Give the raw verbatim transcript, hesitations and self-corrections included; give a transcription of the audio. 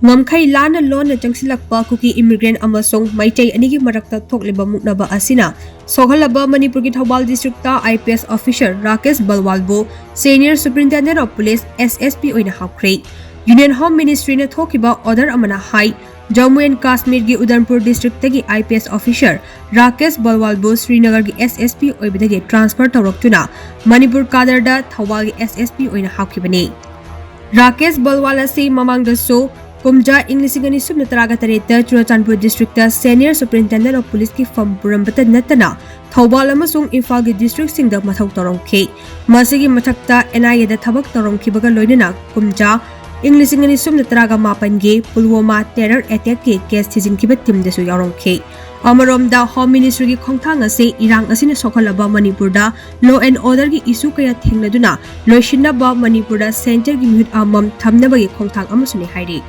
ꯉꯝꯈꯩ ꯂꯥꯟꯅ ꯂꯣꯟꯅ ꯆꯪꯁꯤꯜꯂꯛꯄ ꯀꯨꯀꯤ immigrant ꯑꯃꯁꯨꯡ ꯃꯩꯇꯩ ꯑꯅꯤꯒꯤ ꯃꯔꯛꯇ ꯊꯣꯛꯂꯤꯕ ꯃꯨꯛꯅꯕ ꯑꯁꯤꯅ ꯁꯣꯛꯍꯜꯂꯕ ꯃꯅꯤꯄꯨꯔꯒꯤ Thoubal district IPS officer Rakesh ꯕꯜꯋꯥꯜꯕꯨ Senior Superintendent of Police, SSP, ꯑꯣꯏꯅ ꯍꯥꯞꯈ꯭ꯔꯦ꯫ Union Home Ministryꯅ ꯊꯣꯛꯈꯤꯕ order ꯑꯃꯅ ꯍꯥꯏ, Jammu and ꯀꯥꯁꯃꯤꯔꯒꯤ Udaipur districtꯇꯒꯤ IPS officer Rakesh ꯕꯜꯋꯥꯜꯕꯨ ꯁ꯭ꯔꯤꯅꯒꯔꯒꯤ SSP ꯑꯣꯏꯕꯗꯒꯤ transfer ꯇꯧꯔꯛꯇꯨꯅ Manipur ꯀꯥꯗꯔꯗ ꯊꯧꯕꯥꯜꯒꯤ SSP ꯑꯣꯏꯅ ꯍꯥꯞꯈꯤꯕꯅꯤ꯫ ꯔꯥꯀꯦꯁ ꯕꯜꯋꯥꯜ ꯑꯁꯤ ꯃꯃꯥꯡꯗꯁꯨ ꯀꯨꯝꯖꯥ ꯏꯪ ꯂꯤꯁꯤꯡ ꯑꯅꯤ ꯁꯨꯞꯅ ꯇꯔꯥꯒ ꯇꯔꯦꯠꯇ ꯆꯨꯔꯆꯥꯟꯄꯨꯔ districtꯇ Senior Superintendent of Policeꯀꯤ ꯐꯝ ꯄꯨꯔꯝꯕꯇ ꯅꯠꯇꯅ ꯊꯧꯕꯥꯜ ꯑꯃꯁꯨꯡ ꯏꯝꯐꯥꯜꯒꯤ districtꯁꯤꯡꯗ ꯃꯊꯧ ꯇꯧꯔꯝꯈꯤ꯫ ꯃꯁꯤꯒꯤ ꯃꯊꯛꯇ NIAꯗ ꯊꯕꯛ ꯇꯧꯔꯝꯈꯤꯕꯒ ꯂꯣꯏꯅꯅ ꯀꯨꯝꯖꯥ ꯏꯪ ꯂꯤꯁꯤꯡ ꯑꯅꯤ ꯁꯨꯞꯅ ꯇꯔꯥꯒ ꯃꯥꯄꯟꯒꯤ ꯄꯨꯜꯋꯥꯃꯥ terror attackꯀꯤ case ꯊꯤꯖꯤꯟꯈꯤꯕ teamꯗꯁꯨ ꯌꯥꯎꯔꯝꯈꯤ꯫ ꯑꯃꯔꯣꯝꯗ Home Ministryꯒꯤ ꯈꯣꯡꯊꯥꯡ ꯑꯁꯤ ꯏꯔꯥꯡ ꯑꯁꯤꯅ ꯁꯣꯛꯍꯜꯂꯕ ꯃꯅꯤꯄꯨꯔꯗ law and orderꯒꯤ issue ꯀꯌꯥ ꯊꯦꯡꯅꯗꯨꯅ ꯂꯣꯏꯁꯤꯟꯅꯕ ꯃꯅꯤꯄꯨꯔꯗ centreꯒꯤ ꯃꯤꯍꯨꯠ ꯑꯃꯃꯝ ꯊꯝꯅꯕꯒꯤ ꯈꯣꯡꯊꯥꯡ ꯑꯃꯁꯨꯅꯤ ꯍꯥꯏꯔꯤ꯫